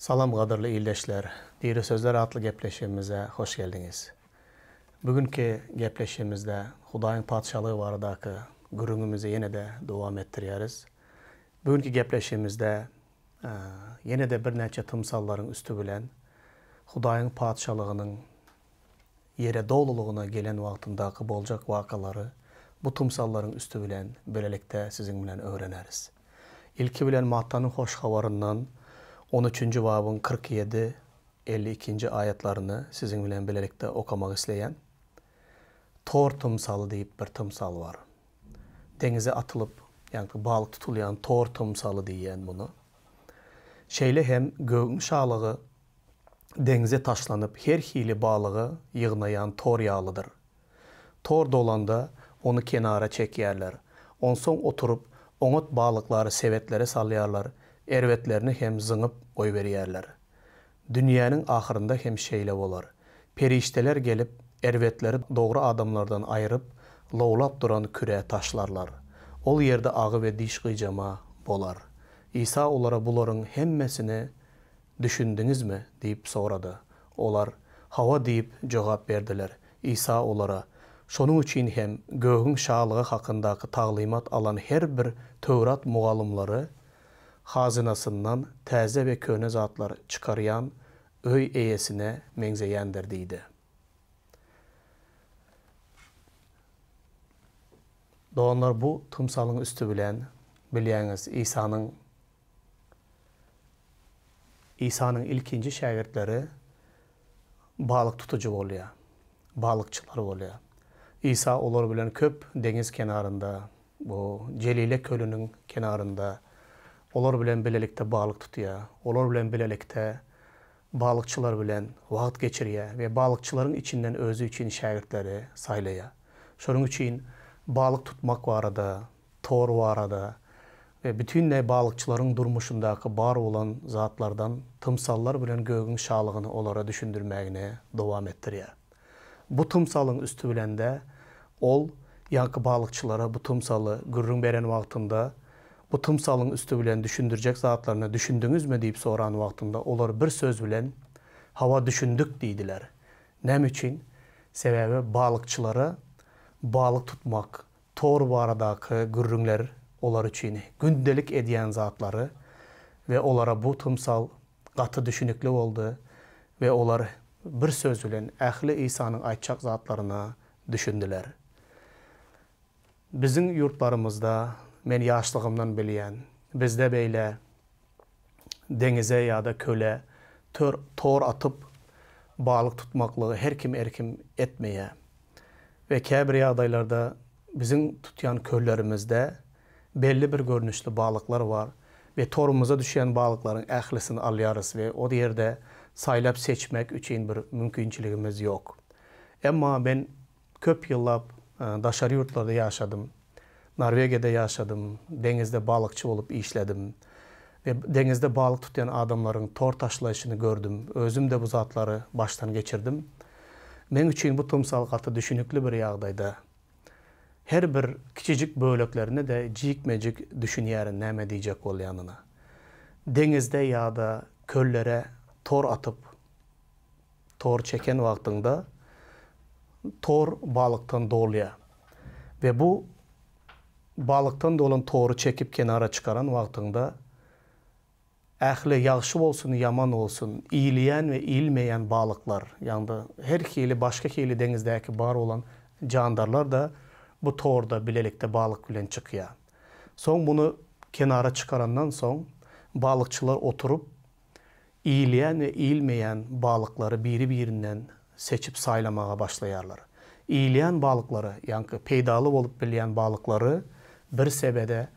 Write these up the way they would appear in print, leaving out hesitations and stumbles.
Salam gadyrly ildeşler! Diri sözler atly gepleşigimize hoş geldiňiz. Bu günki gepleşigimizde Hudaýyň Patyşalygy baradaky gürrüňimizi ýene-de dowam etdirýäris. Bu günki gepleşigimizde ýene-de birnäçe tymsallaryň üsti bilen Hudaýyň Patyşalygynyň ýere dolulygyna gelen wagtyndaky boljak wakalary bu tymsallaryň üsti bilen bilelikde siziň bilen öwreneris. Ilki bilen Mattanyň Hoş Habaryndan on üçünji babyň 47, 52-nji aýatlaryny siziň bilen bilelikde okamak isleýän. Tor tymsaly diýip bir tymsal bar. Deňize atylyp, ýagny balyk tutulýan tor tymsaly diýýän muny. Şeýle hem gögüň şalygy deňze taşlanyp her hili balygy ýygnaýan tor ýalydyr. Tor dolanda, ony kenara çekýärler. Onsoň oturyp, oňat balyklary sebetlere salýarlar, erbetlerini hem zyňyp goýberýärler. Dünýäniň ahyrynda hem şeýle bolar. Perişdeler gelip, erbetleri dogry adamlardan aýryp, lowlap duran kürä taşlarlar. Ol ýerde agy we diş gyjama bolar. Isa olara bularyň hemmesini Düşündiňizmi? diýip sorady. Olar, Hawa diýip jogap berdiler. Isa olara, Şonuň üçin hem Gögüň Şalygy hakyndaky taglymat alan her bir Töwrat mugallymlary hazynasyndan täze we köne zatlar çykarýan öý eýesine meňzeýändir diýdi. Doganlar, bu tymsalyň üsti bilen, bilýäňiz, Isanyň Isanyň ilkinji şägirtleri balyk tutujy bolýar, balykçylar bolýar. Isa olar bilen köp deňiz kenarynda, bu Jelile kölüniň kenarynda olar bilen bilelikde balyk tutýar, olar bilen bilelikde balykçylar bilen wagt geçirýär we balykçylaryň içinden özi üçin şägirtleri saýlaýar. Şonuň üçin balyk tutmak barada tor barada we bütinleý balykçylaryň durmuşyndaky bar bolan zatlardan tymsallar bilen gögüň şalygyny olara düşündirmegini dowam etdirýär. Bu tymsalyň üsti bilen-de ol ýaňky balykçylara bu tymsaly gürrüň beren wagtynda bu tymsalyň üsti bilen düşündirjek zatlaryna düşündiňizmi diýip soran wagtynda olar bir söz bilen Hawa düşündik diýdiler. Näme üçin? Sebäbi balykçylara balyk tutmak Tor baradaky gürrüňler olar üçin gündelik edýän zatlary we olara bu tymsal gaty düşünikli boldy we olar bir söz bilen ähli Isanyň aýtjak zatlaryna düşündiler. Biziň ýurtlarymyzda men ýaşlygymdan bilýän, bizde beýle deňize ýa-da köle tör tor atyp balyk tutmaklygy her kim erkim etmeýär. We käbir ýagdaýlarda biziň tutýan köllerimizde belli bir görnüşli balyklar bar we torumyza düşýän balyklaryň ählisini alýarys we o ýerde saýlap seçmek üçin bir mümkinçiligimiz ýok. Emma men Köp ýyllap daşary ýurtlarda ýaşadym. Norwegiýada ýaşadym, deňizde balykçy bolup işledim. We deňizde balyk tutýan adamlaryň tor taşlaýşyny gördüm. Özüm-de bu zatlary başdan geçirdim. Meň üçin bu tymsal gaty düşünikli bir ýagdaýda. Her bir kiçijik böleklerine-de jikme-jik düşünýärin näme diýjek bolýanyna. Deňizde ýa-da köllere tor atyp, Tor çeken wagtyňda tor balykdan dolýar we bu balykdan dolan tory çekip kenara çykaran wagtyňda ähli ýagşy bolsun ýaman bolsun iýilýän we iýilmeýän balyklar ýagny her hili başga hili deňizdäki bar bolan jandarlar-da bu torda bilelikde balyk bilen çykýar. Soň muny kenara çykarandan soň balykçylar oturyp Iýilýän we iýilmeýän balyklary biri-birinden seçip saýlamaga başlaýarlar. Iýilýän balyklary, ýaňky peýdaly bolup bilýän balyklary bir sebede,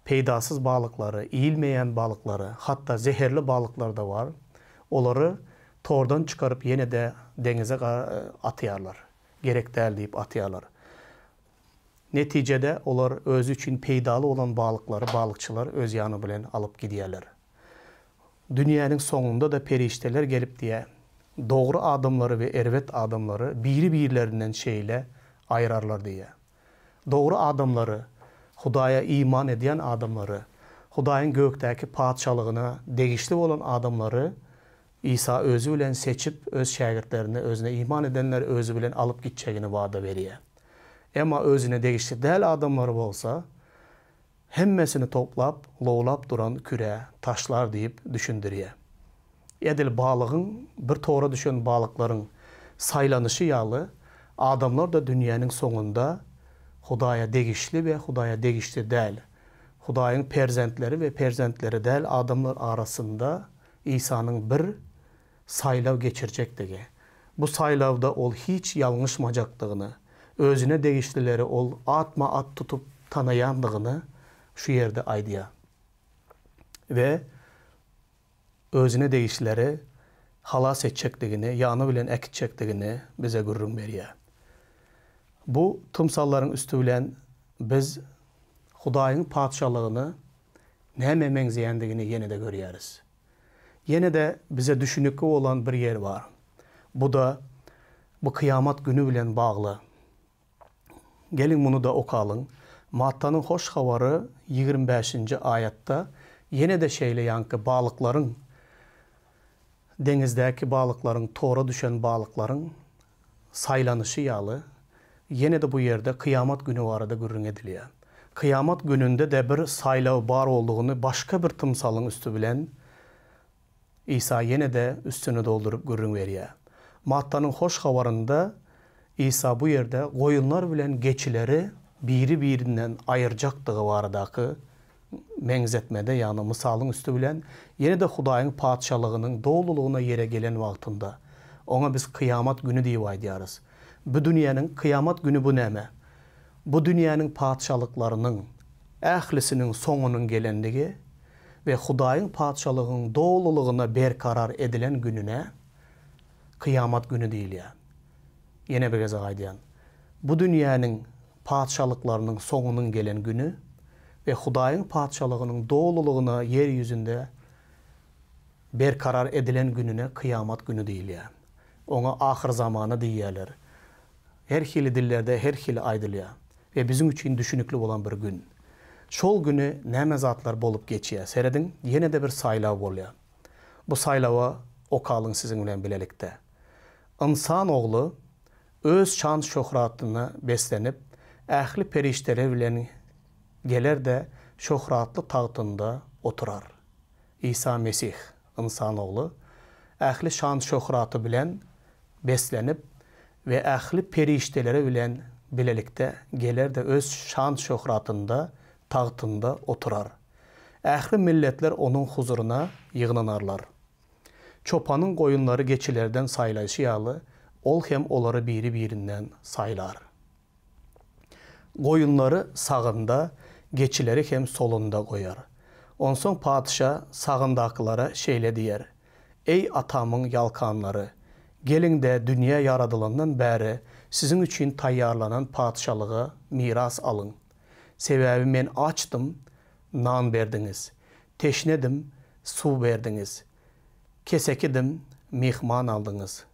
peýdasyz balyklary, iýilmeýän balyklary, hatda zeherli balyklar-da bar, olary tordan çykaryp ýene-de deňize atýarlar. Gerek däl diýip atýarlar. Netijede olar özi üçin peýdaly bolan balyklary balykçylar öz ýany bilen alyp gidýärler. Dünýäniň soňunda-da perişdeler gelip diýä, dogry adamlary we erbet adamlary biri-birlerinden şeýle aýyrarlar diýýä. Dogry adamlary, Hudaýa iman edýän adamlary, Hudaýyň gökdäki Patyşalygyna degişli bolan adamlary. Isa özi bilen seçip, öz şägirtlerini, özüne iman edenleri özi bilen alyp gitjegini wada berýär. Emma özüne degişli däl adamlary bolsa, hemmesini toplap, lowlap duran kürä taşlar diýip düşündirýär. Edil balygyň bir tora düşen balyklaryň saýlanyşy ýaly, adamlar-da dünýäniň soňunda Hudaýa degişli we Hudaýa degişli däl, Hudaýyň perzentleri we perzentleri däl adamlar arasynda Isanyň bir saýlaw geçirjekdigi, bu saýlawda Ol hiç ýalňyşmajakdygyny, Özüne degişlileri Ol atma-at tutup tanaýandygyny şu ýerde aýdýar we Özüne degişlileri halas etjekdigini, ýany bilen äkitjekdigini bize gürrüň berýär. Bu tymsallaryň üsti bilen biz Hudaýyň Patyşalygyny nämä meňzeýändigini ýene-de görýäris. Ýene-de bize düşünikli bolan bir ýer bar. Bu-da bu kyýamat güni bilen bagly. Geliň muny-da okalyň. Mattanyň Hoş Habary 25-nji aýatda ýene-de şeýle ýaňky balyklaryň, deňizdäki balyklaryň, tora düşen balyklaryň saýlanyşy ýaly, ýene-de bu ýerde kyýamat güni barada gürrüň edilýär. Kyýamat gününde-de bir saýlaw bar boldugyny başga bir tymsalyň üsti bilen Isa ýene-de üstüni dolduryp gürrüň berýär. Mattanyň Hoş Habarynda Isa bu ýerde goýunlar bilen geçileri biri-birinden aýyrjakdygy baradaky meňzetmede, ýagny mysalyň üsti bilen ýene-de Hudaýyň Patyşalygynyň dolulygyna ýere gelen wagtynda, oňa biz kyýamat güni diýip aýdýarys. Bu dünýäniň kyýamat güni bu näme? Bu dünýäniň patyşalyklarynyň ählisiniň soňunyň gelendigi we Hudaýyň Patyşalygynyň dolulygyna berkarar edilen gününe kyýamat güni diýilýär. Ýene bir gezek aýdýan. Bu dünýäniň patyşalyklarynyň soňunyň gelen güni we Hudaýyň Patyşalygynyň dolulygyna ýer ýüzünde berkarar edilen gününe kyýamat güni diýilýär. Oňa ahyrzamana diýýärler. Her hili dillerde her hili aýdylýar we biziň üçin düşünikli bolan bir gün. Şol güni näme zatlar bolup geçýär? Serediň, ýene-de bir saýlaw bolýar. Bu saýlawa okalyň siziň bilen bilelikde. Ynsan Ogly Öz şan-şöhratyna beslenip, ähli perişdeler bilen geler-de, şöhratly tagtynda oturar. Isa Mesih, Ynsan Ogly, ähli şan-şöhraty bilen beslenip we ähli perişdeleri bilen bilelikde geler-de öz şan-şöhratynda tagtynda oturar. Ähli milletler Onuň huzuryna ýygnanarlar. Çopanyň goýunlary geçilerden saýlaýşy ýaly, ol hem olary biri-birinden saýlar. Goýunlary sagynda, geçileri hem solunda goýar. Onsoň patyşa sagyndakylara şeýle diýer, Eý, atamyň ýalkanlary, geliň-de, dünýä ýaradylandan bäri siziň üçin taýýarlanan patyşalygy miras alyň. Sebäbi men açdym, nan berdiňiz, teşnedim, suw berdiňiz, kesekidim, myhman aldyňyz,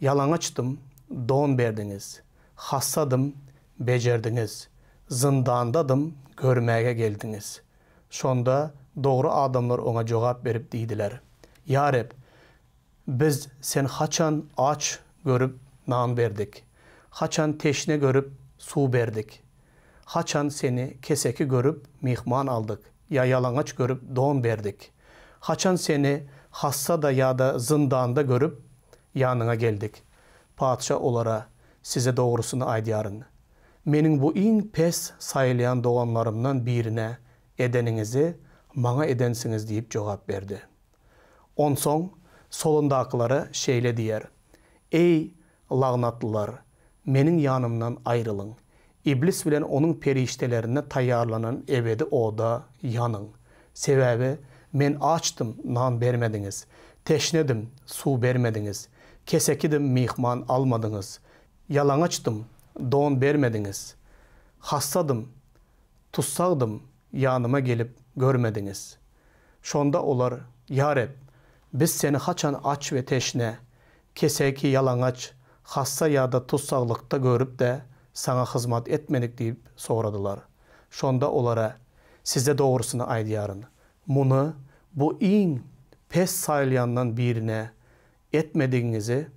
ýalaňaçdym, don berdiňiz, hassadym, bejerdiňiz, zyndandadym, görmäge geldiňiz. Şonda dogry adamlar oňa jogap berip diýdiler, Ýa Reb, biz Sen haçan aç görüp nan berdik, haçan teşne görüp suw berdik? Haçan Seni keseki görüp myhman aldyk ýa ýalaňaç görüp don berdik? Haçan Seni hassada ýa-da zyndanda görüp ýanyňa geldik? Patyşa olara, Size dogrusyny aýdýaryn, Meniň bu iň pes saýylýan doganlarymdan birine edeniňizi Maňa edensiňiz diýip jogap berdi. Onsoň solundakylara şeýle diýer, Eý, lagnatlylar, Meniň ýanymdan aýrylyň! Iblis bilen onuň perişdelerine taýýarlanan ebedi oda ýanyň! Sebäbi Men açdym, nan bermediňiz, teşnedim, suw bermediňiz, kesekidim, myhman almadyňyz, ýalaňaçdym, don bermediňiz, hassadym, tussagdym, ýanyma gelip görmediňiz. Şonda olar, Ýa Reb, biz Seni haçan aç we teşne, keseki, ýalaňaç, hassa ýa-da tussaglykda görüp-de, Saňa hyzmat etmedik diýip soradylar. Şonda olara, Size dogrusyny aýdýaryn, muny bu iň. pes saýylýandan birine etmedigiňizi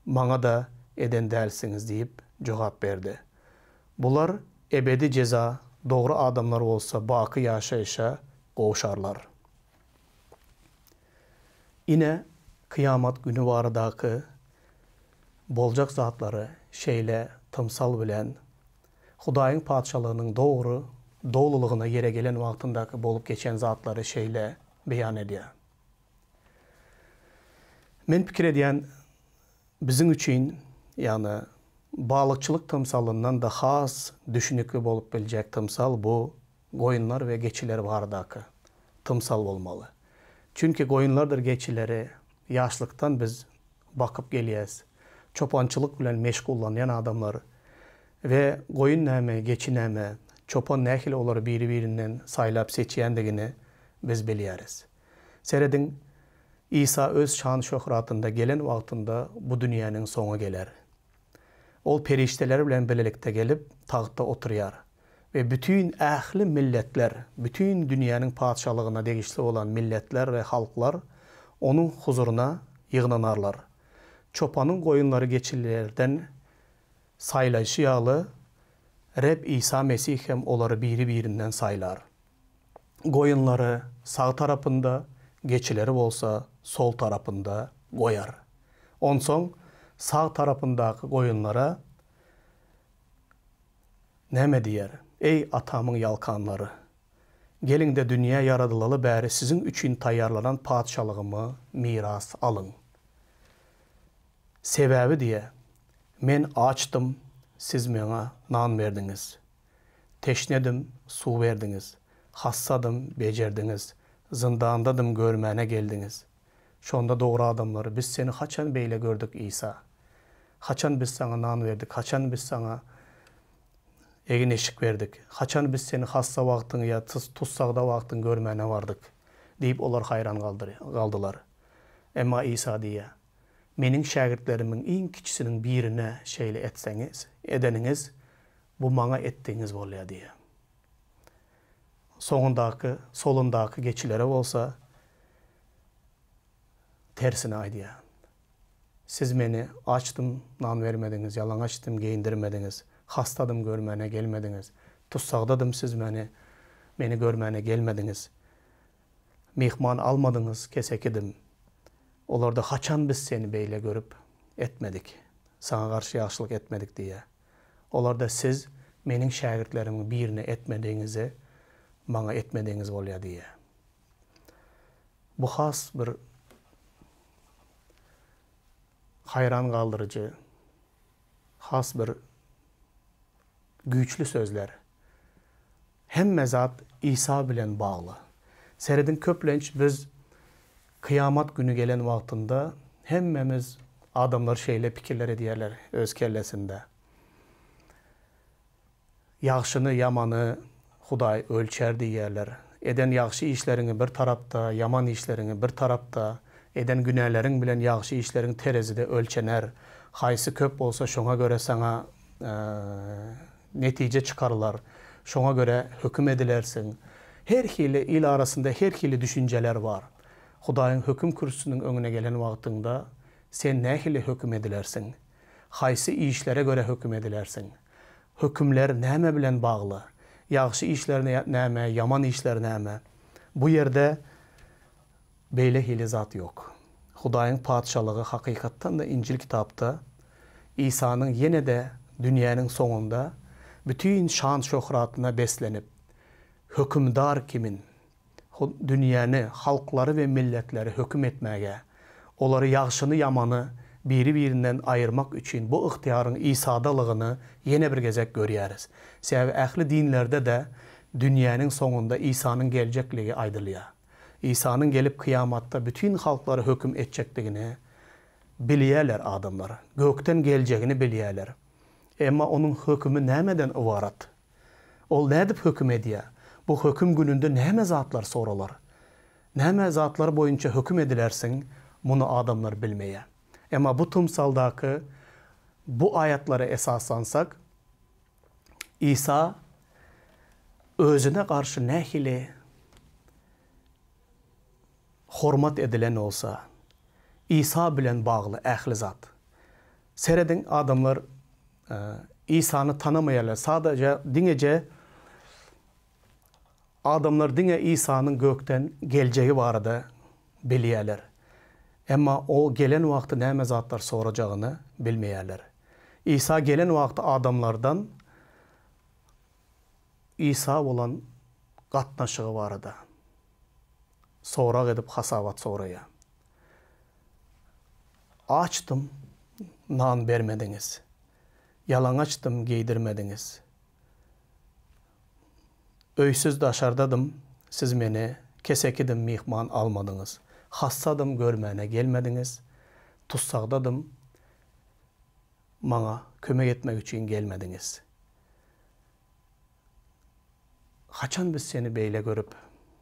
Maňa-da eden dälsiňiz diýip jogap berdi. Bular ebedi jeza, dogry adamlar bolsa baky ýaşaýşa gowşarlar. Ine, kyýamat güni baradaky boljak zatlary şeýle tymsal bilen Hudaýyň Patyşalygynyň dogry dolulygyna ýere gelen wagtyndaky bolup geçen zatlary şeýle beýan edýär. Men pikir edýän, biziň üçin, ýagny balykçylyk tymsalyndan-da has düşünikli bolup biljek tymsal bu goýunlar we geçiler baradaky tymsal bolmaly. Çünki goýunlardyr geçileri ýaşlykdan biz bakyp gelýäs. Çopançylyk bilen meşgullanýan adamlar we goýun näme, geçi näme, çopan nähili olary biri-birinden saýlap seçýändigini biz bilýäris. Serediň, Isa Öz şan-şöhratynda gelen wagtynda bu dünýäniň soňy geler. Ol perişdeler bilen bilelikde gelip, tagtda oturýar we bütin ähli milletler, bütin dünýäniň patyşalygyna degişli bolan milletler we halklar Onuň huzuryna ýygnanarlar. Çopanyň goýunlary geçilerden saýlaýşy ýaly, Reb Isa Mesih hem olary biri-birinden saýlar. Goýunlary sag tarapynda, geçileri bolsa sol tarapynda goýar. Onsoň sag tarapyndaky goýunlara näme diýer? Eý, Atamyň ýalkanlary! Geliň-de, dünýä ýaradylaly bäri siziň üçin taýýarlanan patyşalygymy miras alyň. Sebäbi diýe, Men açdym, siz Maňa nan berdiňiz. Teşnedim, suw berdiňiz. Hassadym, bejerdiňiz. Zyndandadym, görmäne geldiňiz. Şonda dogry adamlar, Biz Seni haçan beýle gördük, Isa? Haçan biz Saňa nan berdik? Haçan biz Saňa egin-eşik berdik? Haçan biz Seni hassa wagtyň ýa tussagda wagtyň görmäne bardyk? diýip, olar haýran galdylar. Emma Isa diýýär, Meniň şägirtlerimiň iň kiçisiniň birine şeýle etseňiz, edeniňiz, bu maňa etdigiňiz bolýar diýýär. Soňundaky, solundaky geçilere bolsa tersini aýdýar. Siz meni açdym, nan bermediňiz, ýalaňaçdym, geýindirmediňiz, hassadym, görmäne gelmediňiz, tussagdadym, siz meni meni görmäne gelmediňiz, myhman almadyňyz, kesekidim. Olar-da haçan biz seni beýle görüp etmedik, saňa garşy ýagşylyk etmedik diýýär. Olar-da siz meniň şägirtlerimiň birine etmedigiňizi maňa etmedigiňiz bolýar diýýär. Bu has bir haýran galdyryjy, has bir güýçli sözler. Hemme zat Isa bilen bagly. Serediň köplenç biz kyýamat güni gelen wagtynda hemmemiz adamlar şeýle pikirler edýärler öz kellesinde. Ýagşyny, ýamany Hudaý ölçär diýýärler. Eden ýagşy işleriňi bir tarapda, ýaman işleriňi bir tarapda, eden günäleriň bilen ýagşy işleriň terezide ölçener. Haýsy köp bolsa şoňa görä saňa netije çykarylar. Şoňa görä höküm edilersiň. Her hili il arasynda her hili düşünjeler bar. Hudaýyň höküm kürsüsiniň öňüne gelen wagtyňda sen nähili höküm edilersiň? Haýsy işlere görä höküm edilersiň? Hökümler näme bilen bagly? Ýagşy işler näme, ýaman işler näme? Bu ýerde beýle hili zat ýok. Hudaýyň Patyşalygy hakykatdan-da Injil kitapda Isanyň ýene-de dünýäniň soňunda bütin şan-şöhratyna beslenip, hökümdar kimin dünýäni, halklary we milletleri höküm etmäge, olary ýagşyny-ýamany biri-birinden aýyrmak üçin bu ygtyýaryň Isadalygyny ýene bir gezek görýäris. Sebäbi ähli dinlerde-de dünýäniň soňunda Isanyň geljekligi aýdylýar. Isanyň gelip kyýamatda bütin halklary höküm etjekdigini bilýärler adamlar. Gökden geljegini bilýärler. Emma onuň hökümi nämeden ybarat? Ol nädip höküm edýär? Bu höküm gününde näme zatlar soralar? Näme zatlar boýunça höküm edilersiň, muny adamlar bilmeýär. Emma bu tymsaldaky bu aýatlara esaslansak, Isa özüne garşy nähili. hormat edilen bolsa, Isa bilen bagly ähli zat. Serediň, adamlar Isany tanamaýarlar, sadaja diňeje adamlar diňe Isanyň gökden geljegi barada bilýärler. Emma O gelen wagty näme zatlar sorajagyny bilmeýärler. Isa gelen wagty adamlardan Isa bolan gatnaşygy barada sorag edip hasabat soraýar. Açdym, nan bermediňiz. Ýalaňaçdym, geýdirmediňiz. Öýsüz daşardadym, siz meni, kesekidim, myhman almadyňyz. Hassadym, görmäne gelmediňiz. Tussagdadym, maňa kömek etmek üçin gelmediňiz. Haçan biz seni beýle görüp,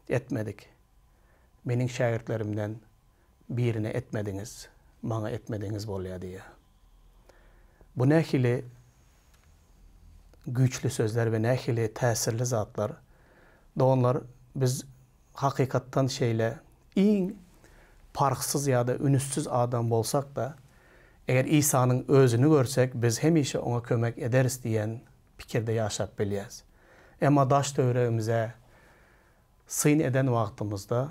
etmedik? Meniň şägirtlerimden birine etmediňiz, maňa etmediňiz bolýar diýýär. Bu nähili güýçli sözler we nähili täsirli zatlar. Doganlar, biz hakykatdan şeýle iň parhsyz ýa-da ünüssiz adam bolsak-da, eger Isanyň özüni görsek, biz hemişe oňa kömek ederis diýen pikirde ýaşap bilýäs. Emma daş-töweregimize syn eden wagtymyzda,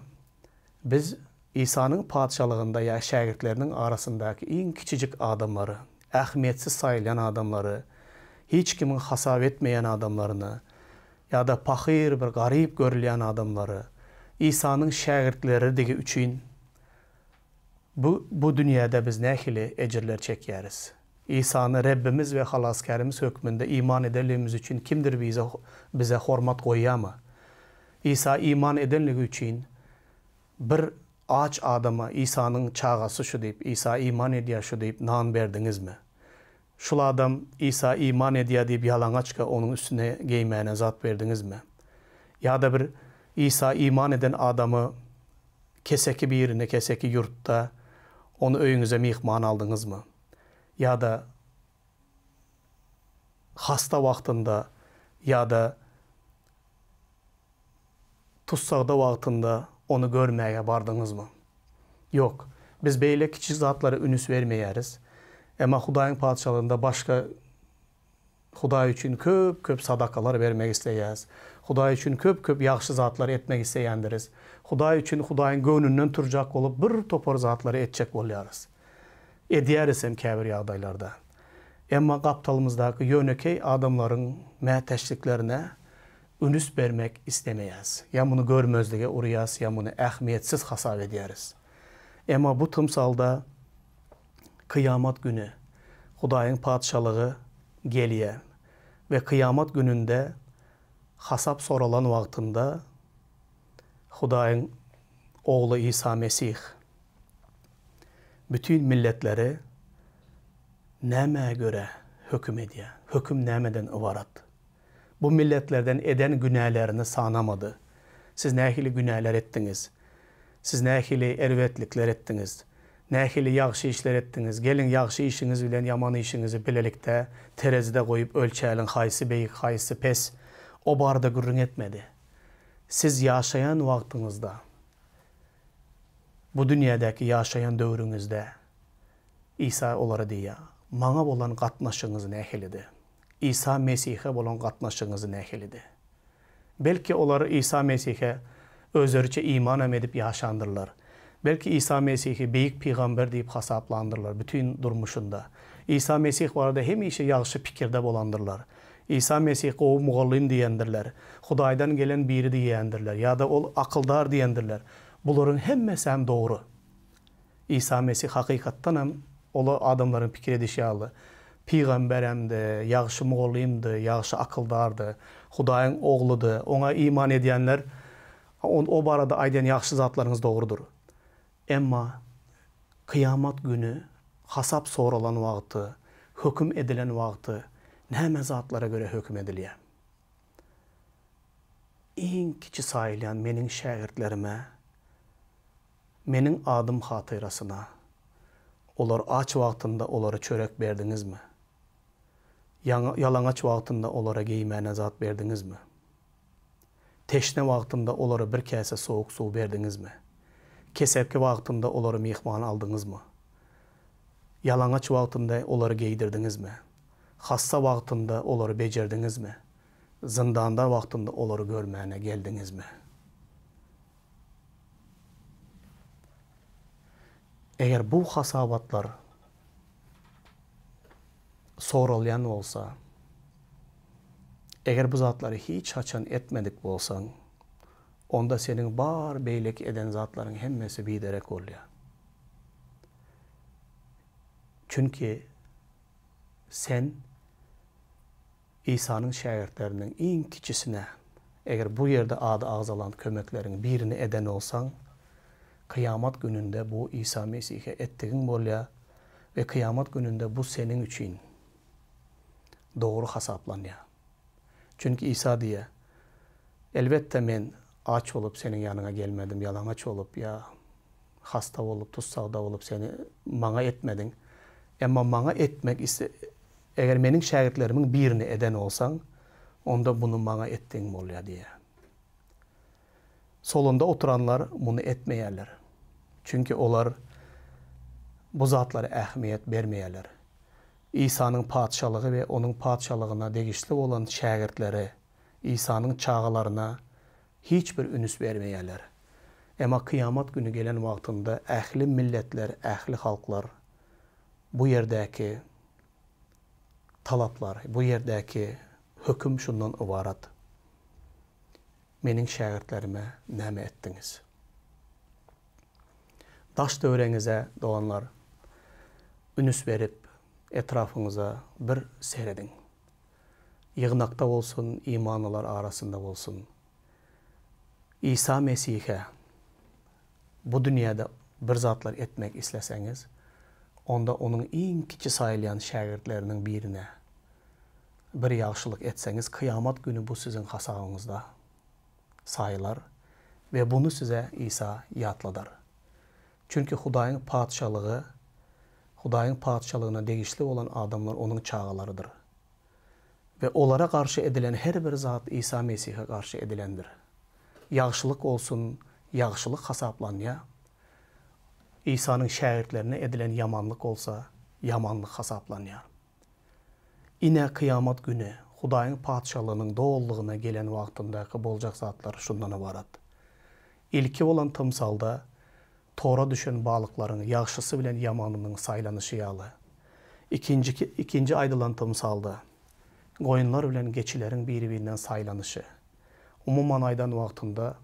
biz Isanyň Patyşalygynda ýa şägirtleriniň arasyndaky iň kiçijik adamlary, ähmiýetsiz saýylýan adamlary, hiç kimiň hasap etmeýän adamlaryny ýa-da pahyr bir garyp görülýän adamlary Isanyň şägirtleridigi üçin Bu bu dünýäde biz nähili ejirler çekýäris? Isany Rebbimiz we Halasgärimiz hökmünde iman edenligimiz üçin kimdir bize bize hormat goýýarmy? Isa iman edenligi üçin bir aç adama Isanyň çagasy şu diýip, Isa iman edýär şu diýip nan berdiňizmi? Şul adam Isa iman edýär diýip ýalaňaçka onuň üstüne geýmäne zat berdiňizmi? Ýa-da bir Isa iman eden adamy keseki birine keseki ýurtda ony öýüňize myhman aldyňyzmy? Ýa-da hasta wagtynda ýa-da tussagda wagtynda ony görmäge bardyňyzmy? Ýok. Biz beýle kiçi zatlara ünüs bermeýäris. Emma Hudaýyň Patyşalygynda başga Hudaý üçin köp-köp sadakalar bermek isleýäris. Hudaý üçin köp-köp ýagşy zatlar etmek isleýändiris. Hudaý üçin Hudaýyň göwnünden turjak bolup bir topar zatlary etjek bolýarys. Edýäris hem käbir ýagdaýlarda. Emma gapdalymyzdaky ýönekeý adamlaryň mätäçliklerine ünüs bermek islemeýäs. Ýa muny görmezlige urýas, ýa muny ähmiýetsiz hasap edýäris. Emma bu tymsalda kyýamat güni Hudaýyň Patyşalygy gelýär we kyýamat gününde hasap soralan wagtynda Hudaýyň Ogly Isa Mesih bütin milletleri nämä görä höküm edýär? Höküm nämeden ybarat? Bu milletlerden eden günälerini sanamady. Siz nähili günäler etdiňiz? Siz nähili erbetlikler etdiňiz? Nähili ýagşy işler etdiňiz? Geliň, ýagşy işiňiz bilen ýaman işiňizi bilelikde terezide goýup ölçäliň, haýsy beýik, haýsy pes? O barada gürrüň etmedi. Siz ýaşaýan wagtyňyzda, bu dünýädäki ýaşaýan döwrüňizde, Isa olara diýýär, Maňa bolan gatnaşygyňyz nähilidi? Isa Mesihe bolan gatnaşygyňyz nähilidi? Belki olar Isa Mesihe özleriçe imanam edip ýaşandyrlar. Belki Isa Mesihi beýik pygamber diýip hasaplandyrlar bütin durmuşynda. Isa Mesih barada hemişe ýagşy pikirde bolandyrlar. Isa Mesih gowy mugallym diýendirler. Hudaýdan gelen biri diýendirler ýa-da ol akyldar diýendirler. Bularyň hemmesäm dogry. Isa Mesih hakykatdanam ola adamlaryň pikir edişi ýaly, pygamberemdi, ýagşy mugallymdy, ýagşy akyldardy, Hudaýyň Ogludy. Oňa iman edýänler, O barada aýdýan ýagşy zatlaryňyz dogrudyr. Emma kyýamat güni hasap soralan wagty, höküm edilen wagty näme zatlara görä höküm edilýär? Iň kiçi saýylýan meniň şägirtlerime Meniň adym hatyrasyna, olar aç wagtynda olara çörek berdiňizmi? Ýalaňaç wagtynda olara geýmäne zat berdiňizmi? Teşne wagtynda olara bir käse sowuk suw berdiňizmi? Kesekli wagtymda olary myhman aldyňyzmy? Ýalaňaç wagtymda olary geýdirdiňizmi? Hassa wagtymda olary bejerdiňizmi? Zyndanda wagtymda olary görmäne geldiňizmi? Eger bu hasabatlar soralýan bolsa, eger bu zatlary hiç haçan etmedik bolsaň, onda seniň bar beýleki eden zatlaryň hemmesi biderek bolýar. Çünki sen Isanyň şägirtleriniň iň kiçisine, eger bu ýerde ady agzalan kömekleriň birini eden bolsaň, kyýamat gününde bu Isa Mesihe etdigiň bolýar we kyýamat gününde bu seniň üçin dogry hasaplanýar. Çünki Isa diýýär, Elbetde, Men aç bolup seniň ýanyňa gelmedim, ýalaňaç bolup ýa hasta bolup, tussagda bolup seni Maňa etmediň. Emma Maňa etmek isle, eger Meniň şägirtlerimiň birini eden bolsaň, onda muny Maňa etdigiň bolýar diýýär. Solunda oturanlar muny etmeýärler. Çünki olar bu zatlara ähmiýet bermeýärler. Isanyň Patyşalygy we Onuň Patyşalygyna degişli bolan şägirtlere, Isanyň çagalaryna hiç bir ünüs bermeýärler. Emma kyýamat güni gelen wagtynda ähli milletler, ähli halklar bu ýerdäki talaplar, bu ýerdäki höküm şundan ybarat, Meniň şägirtlerime näme etdiňiz? Daş-töweregiňize, doganlar, ünüs berip, etrapyňyza bir serediň. Ýygnakda bolsun, imanlylar arasynda bolsun. Isa Mesihe bu dünýäde bir zatlar etmek isleseňiz, onda Onuň iň kiçi saýylýan şägirtleriniň birine bir ýagşylyk etseňiz, kyýamat güni bu siziň hasabyňyzda saýylar we buny size Isa ýatladar. Çünki Hudaýyň Patyşalygy, Hudaýyň Patyşalygyna degişli bolan adamlar Onuň çagalarydyr. We olara garşy edilen her bir zat Isa Mesihe garşy edilendir. Ýagşylyk bolsun, ýagşylyk hasaplanýar. Isanyň şägirtlerine edilen ýamanlyk bolsa, ýamanlyk hasaplanýar. Ine, kyýamat güni, Hudaýyň Patyşalygynyň dolulygyna gelen wagtyndaky boljak zatlar şundan ybarat. Ilki bolan tymsalda tora düşen balyklaryň ýagşysy bilen ýamanynyň saýlanyşy ýaly. Ikinjiki, ikinji aýdylan tymsalda, goýunlar bilen geçileriň biri-birinden saýlanyşy. Umuman aýdan wagtynda,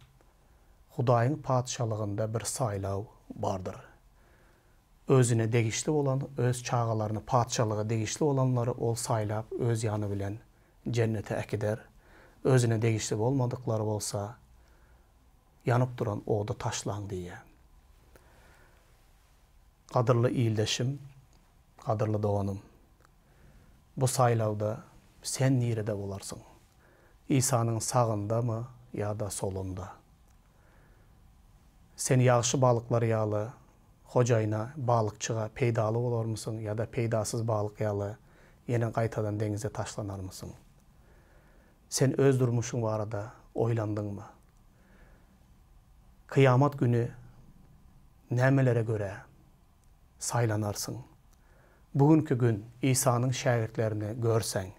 Hudaýyň Patyşalygynda bir saýlaw bardyr. Özüne degişli bolan, öz çagalaryny, Patyşalyga degişli bolanlary ol saýlap, öz ýany bilen jennete äkider. Özüne degişli bolmadyklary bolsa, ýanyp duran oda taşlaň diýýär. Gadyrly ildeşim, gadyrly doganym, bu saýlawda sen nirede bolarsyň? Isanyň sagyndamy ýa-da solunda? Sen ýagşy balyklar ýaly hojaýyna, balykçyga peýdaly bolarmysyň ýa-da peýdasyz balyk ýaly ýene gaýtadan deňize taşlanarmysyň? Sen öz durmuşyň barada oýlandyňmy? Kyýamat güni nämelere görä saýlanarsyň? Bu günki gün Isanyň şägirtlerini görseň,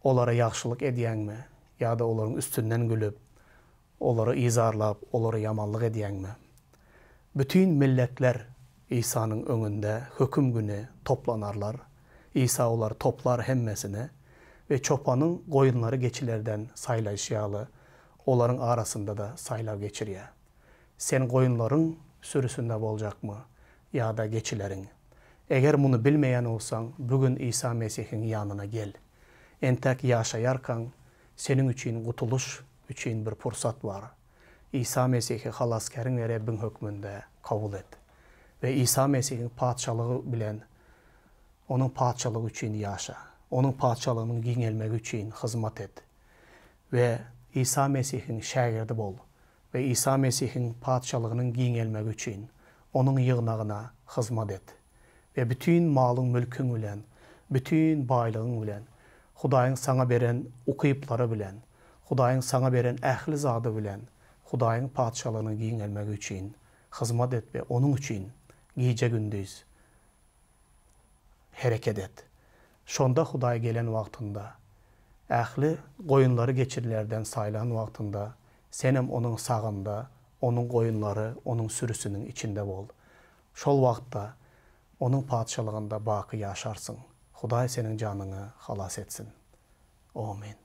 olara ýagşylyk edýäňmi ýa-da olaryň üstünden gülüp, Olary yzarlap, olara ýamanlyk edýäňmi? Bütin milletler Isanyň öňünde höküm güni toplanarlar. Isa olary toplar hemmesini we çopanyň goýunlary geçilerden saýlaýşy ýaly, olaryň arasynda-da saýlaw geçirýär. Sen goýunlaryň sürüsinde boljakmy ýa-da geçileriň? Eger muny bilmeýän bolsaň, bu gün Isa Mesihiň ýanyna gel. Entäk ýaşaýarkaň, seniň üçin gutulyş üçin bir pursat bar. Isa Mesihi Halasgäriň we Rebbiň hökmünde kabul et we Isa Mesihiň Patyşalygy bilen Onuň Patyşalygy üçin ýaşa. Onuň Patyşalygynyň giňelmegi üçin hyzmat et we Isa Mesihiň şägirdi bol we Isa Mesihiň Patyşalygynyň giňelmegi üçin Onuň ýygnagyna hyzmat et we bütin malyň-mülküň bilen, bütin baýlygyň bilen, Hudaýyň saňa beren ukyplary bilen, Hudaýyň saňa beren ähli zady bilen Hudaýyň Patyşalygynyň giňelmegi üçin hyzmat et we Onuň üçin gije-gündiz hereket et. Şonda Hudaý gelen wagtynda, ähli goýunlary geçirilerden saýlan wagtynda, senem Onuň sagynda, Onuň goýunlary, Onuň sürüsiniň içinde bol. Şol wagtda Onuň Patyşalygynda baky ýaşarsyň. Hudaý seniň janyňy halas etsin. Omyn.